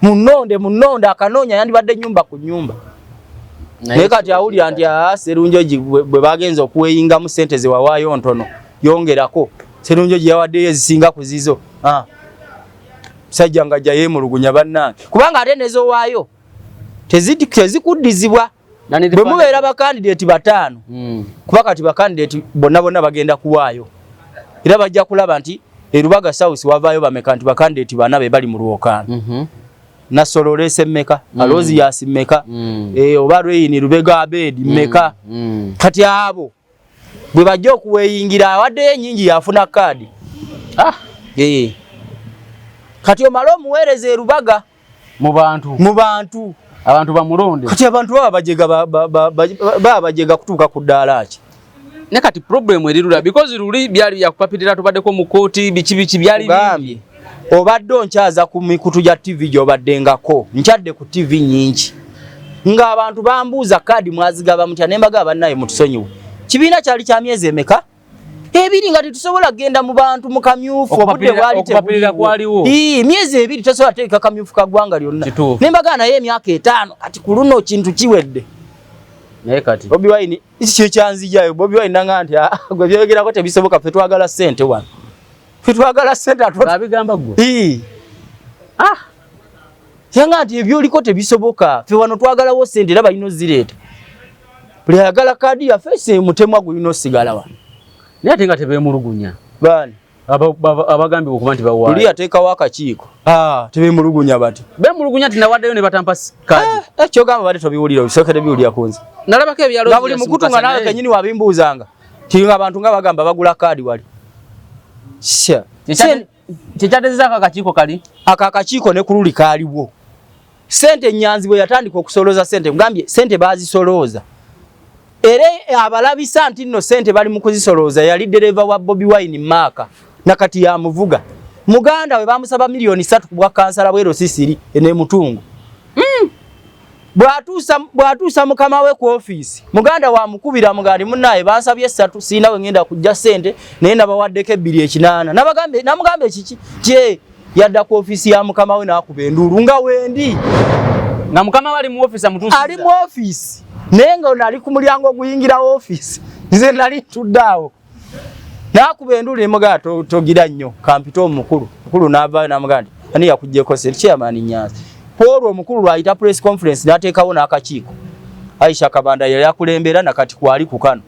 Munonde, munonde akanoonya yandibadde nnyumba ku nnyumba. Naye kati awulira nti Sserunjogi bwe bagenze okuweyingamu ssente ze wawaayo ntono, yongerako. Sserunjogi yawaddeyo ezisinga ku zizo. Sajja nga ajja yeemulugunya bannange, kubanga ate nezowaayo tezikuddizibwa. Bwe mubeera bakandidate 5, kuba kati bakandidate bonna bonna bagenda kuwaayo, era bajja kulaba nti erubaga South wavaayo bameka, nti bakandidate 4 be bali mu lwokaano. Nassolo oleese mmeka? Alozias mmeka? Oba Reini Lubega Abedi mmeka? Kati abo bwe bajja okuweeyingira, awaddeyo ennyingi yafuna kaadi. Kati omale omuweereza erubaga mu bantu, mu bantu, abantu bamulonde. Kati abantu baba bajega kutuuka ku ddaala ki? Ne kati problem erirula because luli byali byakupapirira, tubaddeko mu kooti, biki biki byali bingi. Obadde onkyaza ku mikutu gya TV gy'obaddengako, nkyadde ku TV nnyingi ng'abantu bambuuza kaadi mwazigaba mutya, ne mbagamba bannaye mutusonyiwe, kibiina kyali kya myezi emeka? 2, nga tetusobola kugenda mu bantu mu kamyufu, obudde bwali tebuliwo. Myezi 2 tosobola teeka kamyufu ka ggwanga lyonna. Ne mbagamba naye emyaka 5 kati ku luno kintu kiwedde. Naye kati Bobi Wine kiki kyanzijayo? Bobi Wine nanga nti gwe byogerako tebisoboka, ffe twagala ssente wano, ffe twagala ssente. Abigamba gwe yanga nti ebyoliko tebisoboka, ffe wano twagalawo ssente, era balina ozireeta. Buli ayagala kaadi yaffe se mutemwa gulina osigala wano. Naye ate nga tebeemulugunya. Baani? Abagambibwa okuba nti bawaayo. Luli yateekawo akakiiko. Tebeemulugunya bati. Beemulugunya nti nawaddeyo ne batampa kaadi. Kyogamba bali tobiwulira, obisookera biwulira ku nze. Nalabako ebyalo nga buli mukutu nga naawe kennyini wabimbuuzanga. Ti nga abantu nga bagamba bagula kaadi wali. Kyekyatezezaako akakiiko kali? Ako akakiiko ne ku luli kaaliwo. Ssente Nyanzi bwe yatandika okusolooza ssente, ngambye ssente baazisolooza. Era abalabisa nti nno ssente bali mu kuzisolooza yali ddereeva wa Bobi Wine Mark, nakati yamuvuga. Muganda we bamusaba miliyoni 3 ku bwa kansala bw'e Sisiri ene Mutungo. Bw'atuusa mukama we ku ofiisi, muganda wa mukubira mugandi munnaye bansabye 3, sirina we ngenda kujja ssente, naye nabawaddeko 280. Namugambe ekiki? Kye yadda ku ofiisi ya mukama we n'akuba enduulu nga wendi. Nga mukama we ali mu ofiisi amutuusiza. Ali mu ofiisi. Naye nga ono ali ku mulyango oguyingira ofiisi. Nze nali ntudde awo. N'akuba enduulu ne mugamba togira nnyo, kampite omukulu. Omukulu n'avaayo n'amugamba nti ani yakuggyeko ssente? Chairman Nyanzi. Ku olwo omukulu lw'ayita press conference n'ateekawo n'akakiiko. Aisha Kabanda yali akulembera na kati kwali ku kano.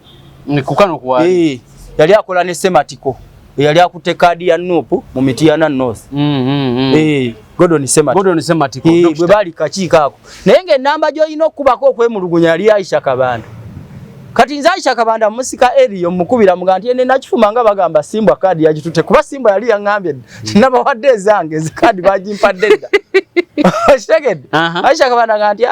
Ku kano kwali. Yali akola ne Ssematiko. Yali akutte kaadi ya NUP mu Mityana North. Gordon Ssematiko. Gordon Ssematiko. Bwe baali kakiiko ako. Naye ng'ennamba gy'olina okukubako okwemulugunya yali Aisha Kabanda. Kati nze Aisha Kabanda musika eriyo mukubira muga nti ene nakifuma nga bagamba Simbwa kaadi yagitutte, kuba Simbwa yali yaŋŋambye dda nabawadde ezange ezi kaadi bagimpadde dda. Okitegedde? Aisha Kabanda nga nti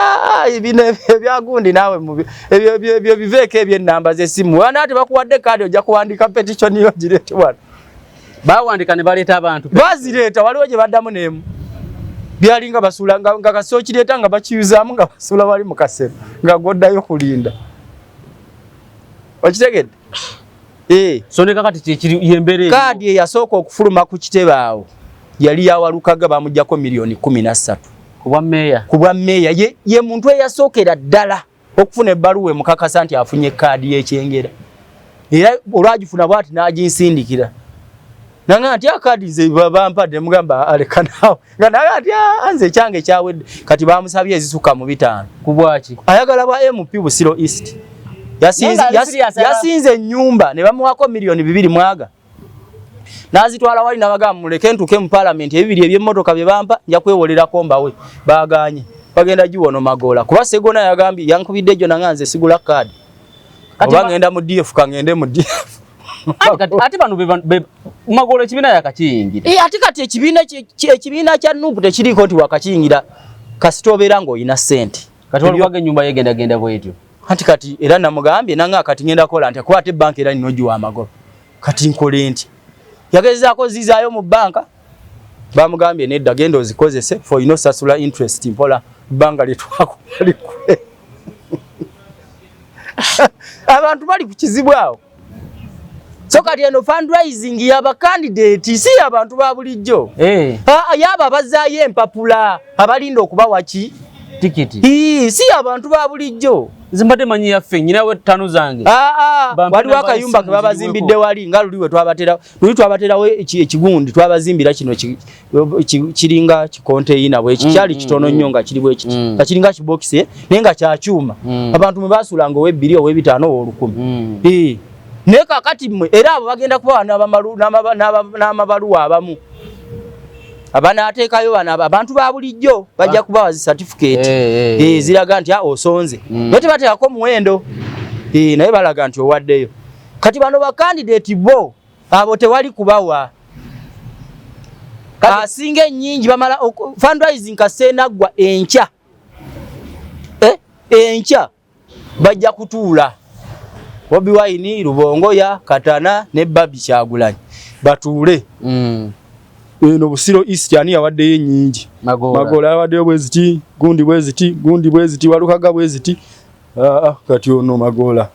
bino ebyagundi naawe ebyo biveeko eby'ennamba z'essimu. Wana ate bakuwadde kaadi ojja kuwandiika petition yo gireete wano. Bawandiika ne baleeta abantu. Bazireeta, waliwo gye baddamu n'emu. Byalinga basuula nga kasooki kireeta nga bakiyuzaamu nga basuula wali mu kasero nga gw'oddayo kulinda. Okitegedde? So ne kakati kyekiri y'embeera eriwo. Kaadi eyasooka okufuluma ku kitebe awo yali ya Walukaga, bamuggyako miliyoni 13. Ku bwa mmeeya. Ku bwa mmeeya. Ye muntu eyasookera ddala okufuna ebbaluwa emukakasa nti afunye kaadi y'ekyengera. Era olwagifuna bw'ati n'aginsindikira. Nanga nti akaadi nze bampadde, mugamba aleka naawe. Nga naye nti nze ekyange kyawedde. Kati bamusabye ezisukka mu 5. Ku bwaki? Ayagala bwa MP Busiro East. Yasinze ennyumba ne bamuwaako miliyoni 2 mwaga. N'azitwala wali n'abagamba muleke ntuuke mu paalamenti, ebibiri eby'emmotoka bye bampa nja kwewolerako mbawe. Baagaanye. Bagenda giwono Magoola. Kuba Ssegona yagambye yankubidde ejjo nanga nze sigula kaadi. Oba ngenda mu DF kangende mu DF. Ate bano Magoola ekibiina yakakiyingira. Ate kati ekibiina kya NUP tekiriiko nti wakakiyingira, kasita obeera ng'olina ssente. Kati waliwo ennyumba yegendagenda bw'etyo. Anti kati era namugambye nanga kati ngenda kukola nti kuba ate banka era nina ogiwa amagoba. Kati nkole nti. Yagezaako zizaayo mu banka, bamugambye nedda genda ozikozese for olina osasula interest mpola bbanga lye twakuwa likwe. Abantu bali ku kizibu awo. So kati eno fundraising y'abakandidate si y'abantu ba bulijjo. Y'abo abazzaayo empapula abalinda okubawa ki? Tikiti. Si y'abantu ba bulijjo. Nze mbadde manyi yaffe nyinawo ettano zange. Ah, ah, waliwo akayumba ke babazimbidde wali nga luli we twabatera luli twabaterawo ekigundi twabazimbira kino kiringa kikonteyina bwe kyali kitono nnyo nga kiri bwe kiti nga kiringa kibokisi eh, naye nga kya kyuma abantu mwe baasulanga ow'ebbiri ow'ebitaano ow'olukumi eh. Naye kakati mmwe era abo bagenda kubawa n'amabaluwa abamu abanaateekayo bano abantu ba bulijjo bajja ah. kubawa zi certificate eh, eh, eh. ziraga nti ah, osonze naye tebateekako muwendo naye balaga nti owaddeyo. Kati bano bakandidate bo abo tewali kubawa asinga ennyingi bamala fundraising kaseenaggwa enkya enkya bajja kutuula Bobi Wine, Lubongoya, Katana ne Barbie Kyagulanyi batuule eno Busiro East ani yawaddeyo ennyingi? Magoola yawaddeyo bweziti, gundi bweziti, gundi bweziti, Walukaga bweziti. Ah, ah, kati ono Magoola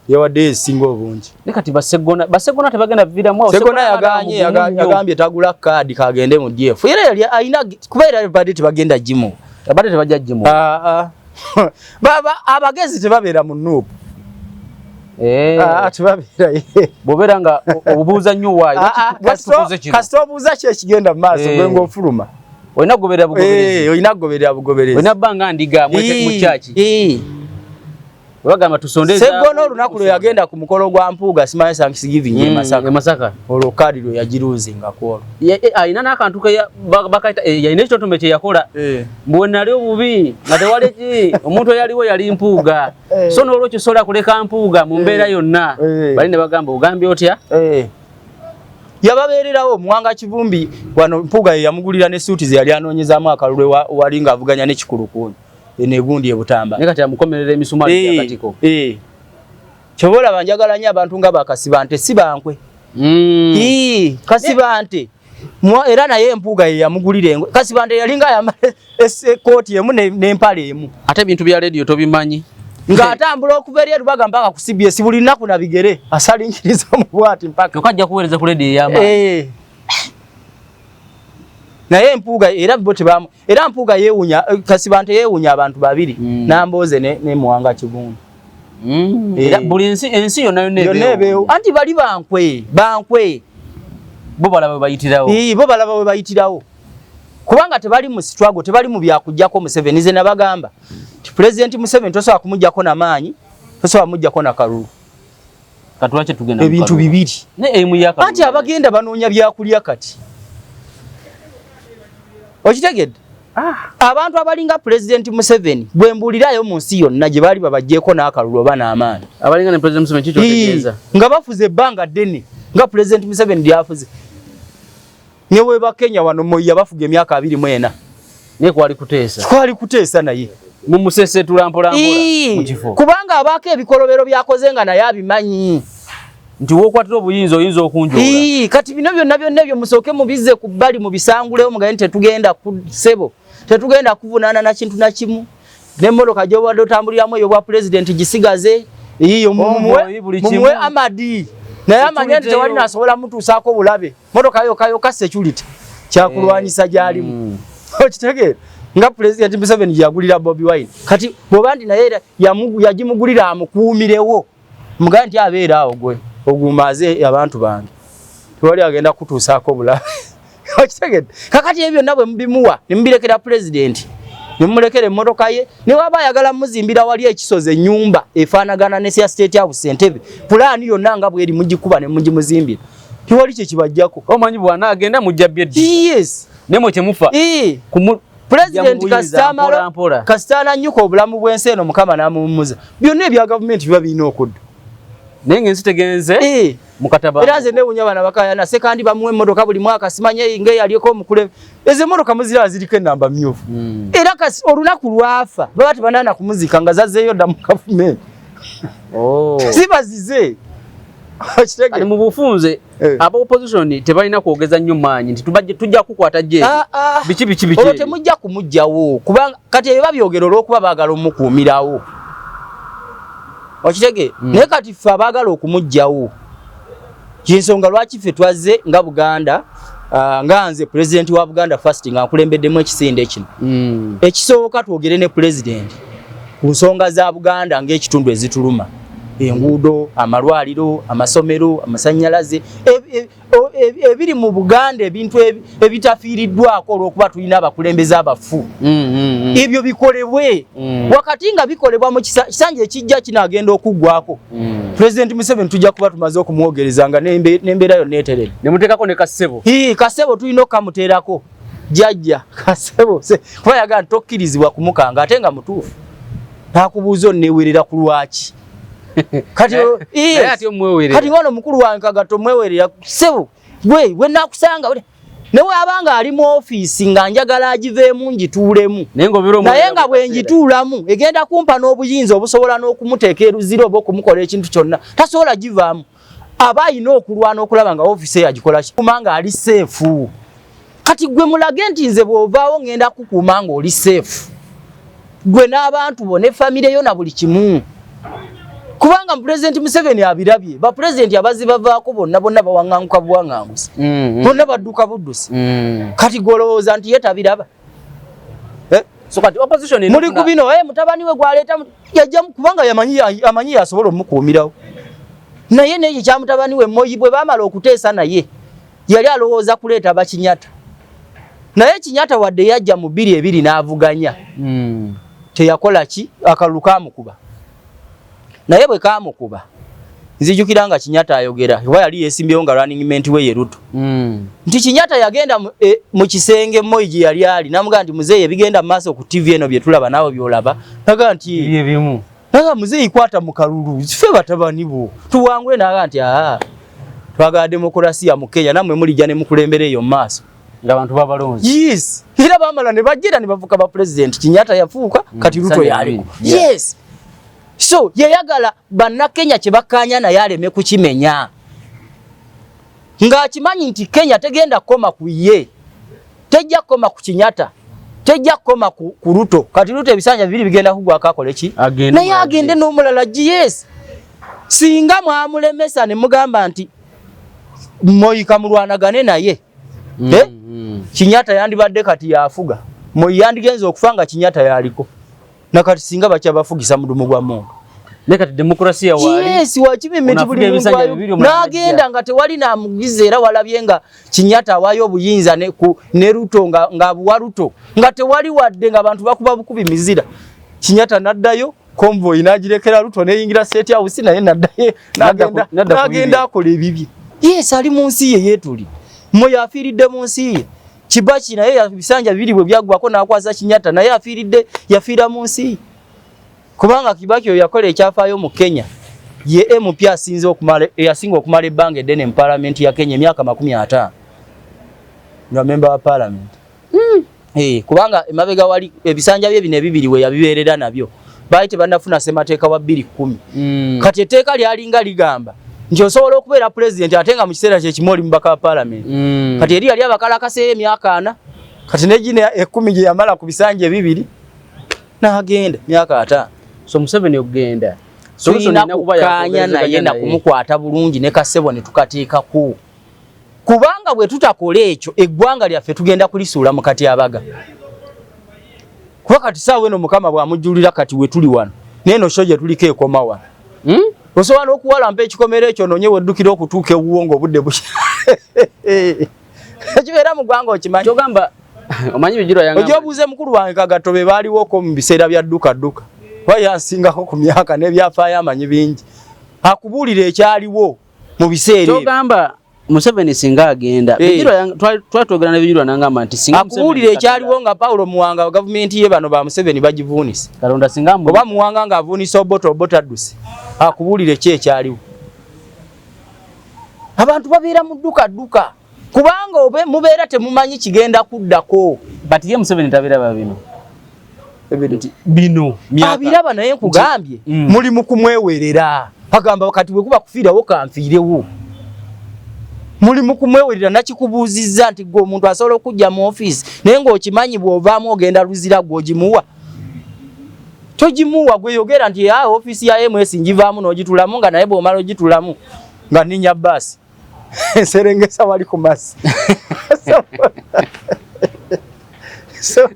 yawaddeyo ezisinga obungi. Ne kati Basegona, Basegona tebagenda viiramu awo. Segona yaganye, yagambye tagula kaadi kagende mu DF. Era yali alina kuba era badde tebagenda gimu. Abadde tebajja gimu. Ah, ah. Baba abagezi tebabeera mu NUP. Eh. Ah, tebabeera. Bw'obeera nga obubuuza nnyo waayo. Ah, ah, kasita obuuza ki ekigenda mu maaso gwe ng'ofuluma. Olina kugoberera bugoberezi. Eh, olina kugoberera bugoberezi. Olina bbanga ndiga mu kyaki. Eh. Bagamba tusonde Segona olunaku lwe yagenda ku mukolo gwa Mpuuga simanyi Thanksgiving e Masaka. E Masaka. Olwo kaadi lwe yagiruuzinga ku olwo. Alina n'akantu ke bakayita yalina ekitontome kye yakola. Mbu nali obubi nga tewali ki omuntu eyaliwo yali Mpuuga. So n'olwekyo sobola kuleka Mpuuga mu mbeera yonna. Bali ne bagamba ogambye otya? Yababeererawo Muwanga Kivumbi wano Mpuuga ye yamugulira ne suuti ze yali anoonyezaamu akalulu wali ng'avuganya ne Kikulukuunyi. Eno egundi ebutamba. Naye kati amukomerera emisumaali gy'akatiko. Ky'oba olaba njagala nnyo abantu nga Bakasibante si bankwe. Kasibante. Era naye Mpuuga ye yamugulira engo. Kasibante yalinga ayambala ekkooti emu n'empale emu. Ate ebintu bya leediyo tobimanyi. Ng'atambula okuva eri e Lubaga mpaka ku CBS buli lunaku na bigere asalinkiriza mu bwati mpaka. Kyokka ajja kuweereza ku leediyo ey'amaanyi. Naye Mpuuga era bo tebamu era Mpuuga yeewunya Kasibante yeewunya abantu babiri Nambooze ne Muwanga Kivumbi. Era buli ensi yonna yonna ebeewo. Anti bali bankwe, bankwe. Bo balaba we bayitirawo. Bo balaba we bayitirawo. Kubanga tebali mu struggle, tebali mu byakuggyako Museveni. Nze nabagamba nti Pulezidenti Museveni tosobola kumuggyako na maanyi, tosobola kumuggyako na kalulu. Kati lwaki tugenda mu Ebintu kalulu? bibiri. Ne emu ya kalulu. Anti abagenda banoonya byakulya kati. Okitegedde? Abantu abalinga Pulezidenti Museveni bwe mbuulirayo mu nsi yonna gye baali babaggyeko n'akalulu oba n'amaanyi. Abalinga ne Pulezidenti Museveni kiki kyotegeeza? Nga bafuze ebbanga ddene nga Pulezidenti Museveni ly'afuze. Ne bwe Kenya wano Moi yabafuga emyaka 24. Naye kwali kuteesa. Kwali kuteesa naye. Mumusesetula mpola mpola mu kifo. Kubanga abaako ebikolobero by'akoze nga naye abimanyi. Nti w'okwatira obuyinza oyinza okunjoola. Kati bino byonna byonna ebyo musooke mubizze ku bbali mubisangulewo mugambe nti tetugenda ku ssebo. Tetugenda kuvunaana na kintu na kimu. N'emmotoka gy'obadde otambuliramu ey'obwa pulezidenti gisigaze. Eyiyo mumuwe Amadi. Naye amanye nti tewali nasobola mutuusaako bulabe. Mmotoka yokka yokka security kyakulwanyisa gy'alimu. Okitegeera? Nga Pulezidenti Museveni gye yagulira Bobi Wine. Kati bw'oba nti naye era yagimugulira amukuumirewo. Mugambe nti abeera awo gwe oguumaaze abantu bange. Tewali agenda kutuusaako bulabe. Okitegedde? Kakati ebyo byonna bwe mubimuwa ne mubirekera pulezidenti ne mumulekera emmotoka ye ne waba ayagala muzimbira wali ekisozi ennyumba efaanagana ne ya State House Entebbe pulaani yonna nga bw'eri mugikuba ne mugimuzimbira. Tewali kye kibajjako. Omanyi bw'anaagenda mujja byeddiza. Yes. Naye mwe kye mufa. Pulezidenti kasita anannyuka obulamu bw'ensi eno Mukama n'amuwummuza. Byonna ebya gavumenti biba birina okudda. Naye ng'ensi tegenze mukataba. Era nze neewuunya bano abakaayana Ssekandi bamuwa emmotoka buli mwaka simanye ng'eyaliko omukulembeze. Ezo emmotoka muziraba ziriko ennamba mmyufu. Era kasi olunaku lwafa baba tebanaana kumuziika nga zazzeeyo dda mu gavumenti. Ziba zize. Kati mu bufunze aba opposition tebalina kwogeza nnyo maanyi nti tujja kukwata gye. Biki biki biki. Olwo temujja kumuggyawo kubanga kati ebyo babyogera olw'okuba baagala omukuumirawo. Okitegeera? Naye kati ffe abaagala okumuggyawo y'ensonga lwaki ffe twazze nga Buganda nga nze pulezidenti wa Buganda First nga nkulembeddemu ekisinde kino. Ekisooka twogere ne pulezidenti. Ku nsonga za Buganda ng'ekitundu ezituluma, enguudo, amalwaliro, amasomero, amasannyalaze, ebiri mu Buganda, ebintu ebitafiiriddwako olw'okuba tulina abakulembeze abafu, ebyo bikolebwe. Wakati nga bikolebwa mu kisanja ekijja kinaagenda okuggwako, Pulezidenti Museveni tujja kuba tumaze okumwogereza nga n'embeera yonna eteredde. Ne muteekako ne kasebo. Kasebo tulina okukamuteerako. Jajja kasebo kuba yagamba tokkirizibwa kumukanga, ate nga mutuufu. Nakubuuza onneewerera ku lwaki? Kati kati ngono mukulu wange Kagato mwewerera sebo gwe we nakusanga ne bw'aba nga ali mu ofiisi nga njagala agiveemu ngituulemu, naye nga bwe ngituulamu egenda kumpa n'obuyinza obusobola n'okumuteeka eruzira oba okumukola ekintu kyonna, tasobola givaamu. Aba alina okulwana okulaba nga ofiisi eyo agikola ki nga ali safe. Kati gwe mulage nti nze bw'ovaawo ngenda kukuuma ng'oli safe, gwe n'abantu bo ne famire yo na buli kimu, kubanga Pulezidenti Museveni abirabye. Bapulezidenti abazzi bavaako bonna bonna bawaŋŋanguka buwaŋŋangusi, bonna badduka buddusi. Kati gwolowooza nti ye tabiraba? Eh? So kati opposition muli ku bino, mutabani we gwaleeta yajja kubanga amanyi yasobola omukuumirawo, naye nekyo kya mutabani we Moyi bwe baamala okuteesa naye yali alowooza kuleeta Bakinyata, naye Kinyata wadde yajja mu 2020 n'avuganya, teyakola ki, akalulu kamukuba. Naye bwe kamukuba, nzijukira nga Kinyata ayogera, oba yali yeesimbyewo nga running mate we ye Ruto, nti Kinyata yagenda mu kisenge Moi gye yali ali namugamba nti, "Muzeeyi, ebigenda mu maaso ku TV eno bye tulaba naawe byolaba?" Naga nti, Byebimu. Naga, "Muzeeyi, kwata mu kalulu, ffe batabani bo tuwangule." Naga nti, "Aa, twagala demokurasiya mu Kenya, nammwe mulijja ne mukulembera eyo mu maaso." Nga abantu babalonzi. Yes, era bamala ne bajjera ne bafuuka ba president. Kinyata yafuuka, kati Ruto Sanja yaliko. bibiri. Yes, so yeyagala Bannakenya kye bakkaanya naye aleme kukimenya, ng'akimanyi nti Kenya tegenda kukoma ku ye, tejja kukoma ku Kinyata, tejja kukoma ku Ruto. Kati Ruto ebisanja bibiri bigenda kugwako akole ki? Agende naye omulala. Agende n'omulala. Yes, singa mwamulemesa ne mugamba nti Moi kamulwanagane naye, eh? Kinyata yandibadde kati yafuga. Moi yandigenze okufa nga Kinyata yaliko, nakati singa bakyabafugisa mudumu gwa mundu. Naye kati demokrasiya waali. Yes, wakibimiti Onafuga buli muntu ebisanja bibiri, omulala n'agenda nga tewali namugiza. Era walabye nga Kinyata awaayo obuyinza ne Ruto ng'abuwa Ruto nga tewali wadde nga abantu bakuba bukubi mizira. Kinyata n'addayo, convoy n'agirekera Ruto neyingira State House, naye n'addayo N'adda ku n'agenda bibye. akola ebibye. Yes, ali mu nsi ye yeetuli. Moi afiiridde mu nsi ye. Kibaki naye ebisanja bibiri bwe byaggwako n'akwasa Kinyata, naye afiiridde, yafiira mu nsi ye, kubanga Kibaki oyo yakola ekyafaayo mu Kenya, ye MP asinze okumala, eyasinga okumala ebbanga eddene mu paalamenti ya Kenya, emyaka 50 nga memba wa paalamenti. Kubanga emabega wali ebisanja bye bino ebibiri we yabibeerera nabyo baali tebannafuna ssemateeka wa 2010. Kati etteeka lyalinga ligamba nti osobola okubeera pulezidenti ate nga mu kiseera kye kimu oli mubaka wa paalamenti. Kati eri yali abakalakaseeyo emyaka 40, kati ne gino 10 gye yamala ku bisanja ebibiri n'agenda myaka 50. So Museveni okugenda, solution Tulina erina kuba kukkaanya naye yakwogerezeganya naye. Nakumukwata bulungi ne kasebo ne tukateekako, kubanga bwe tutakola ekyo eggwanga lyaffe tugenda kulisuula mu katyabaga. Kuba kati saawa eno Mukama bw'amujjulira kati we tuli wano neeno show gye tuliko ekoma wano. Osobola n'okuwalampa ekikomero ekyo nonye weddukira okutuuka ewuwo ng'obudde bukya. Ekibeera mu ggwanga okimanyi. Kyogamba omanyi Bijirwa Ojja yangamba obuuze mukulu wange Kagato be baaliwoko mu biseera bya dduka dduka, kuba yansingako ku myaka n'ebyafaayo amanyi bingi, akubuulira ekyaliwo mu biseera ebyo. Kyogamba Museveni singa agenda, Bijirwa twali twogera ne Bijirwa nangamba nti singa Akubuulira Museveni ekyaliwo nga Paulo Muwanga gavumenti ye bano ba Museveni bagivuunise, Katonda singa oba Muwanga ng'avuunisa Obote, Obote adduse, akubuulire ki ekyaliwo. Abantu babeera mu dduka dduka kubanga obe mubeera temumanyi kigenda kuddako. But ye Museveni tabiraba bino bino myaka. Abiraba, naye nkugambye, muli mu kumwewerera. Agamba kati bwe kuba kufiirawo kanfiirewo. Muli mu kumwewerera. Nakikubuuzizza nti gwe omuntu asobola okujja mu ofiisi naye ng'okimanyi bw'ovaamu ogenda luzira, gwe ogimuwa togimuwa? Gwe yogera nti a ofiisi ya MS ngivaamu n'ogitulamu, nga naye bw'omala ogitulamu nga nninya baasi nserengesa wali ku mazzi. So,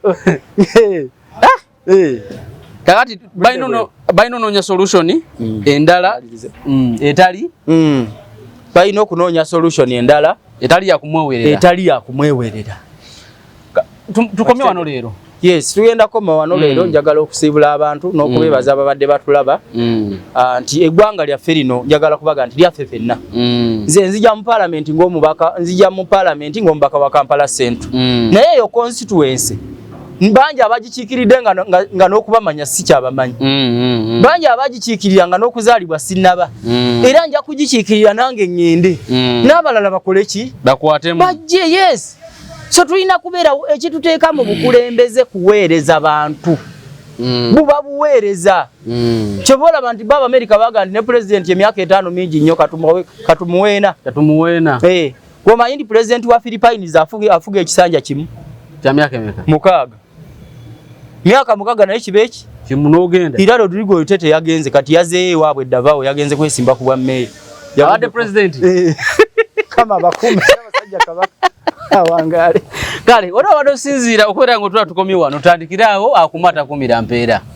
eh. Kakati balina onoonya solution endala etali Balina okunoonya solution endala etali yakumwewerera. Etali yakumwewerera. Tukomye wano leero. Yes, tugenda koma wano leero. Njagala okusiibula abantu n'okubeebaza ababadde batulaba, nti eggwanga lyaffe lino, njagala kubaga nti lyaffe ffenna. Nze nzija mu paalamenti ng'omubaka, nzija mu paalamenti ng'omubaka wa Kampala Central, naye eyo constituency bangi abagikiikiridde nga n'okubamanya si kyabamanyi, bangi abagikiikirira nga n'okuzaalibwa sinnaba, era nja kugikiikirira nange ŋŋende, n'abalala bakole ki? Bakwatemu. Bajje, yes. So tulina kubeera ekituteeka mu bukulembeze kuweereza bantu, buba buweereza. Kyova olaba nti bo Abamerika baga nti ne pulezidenti emyaka 5 mingi nnyo, katumuweena. Katumuweena. Eh, gwomanyi nti pulezidenti wa Philippines afuga ekisanja kimu. Kya myaka emeka? 6, myaka 6, naye kiba eki Kimu n'ogenda. Era Rodrigo Duterte yagenze, kati yazeeyo ewaabwe Davao, yagenze kwesimba ku bwa mmeeya. Abadde pulezidenti. Eh. Kama bakume abasajja, kabaka awangaale. Kale, waliwo abadde osinziira okubeera nga otula tukomye wano, tutandikire awo akuma atakumira mpeera.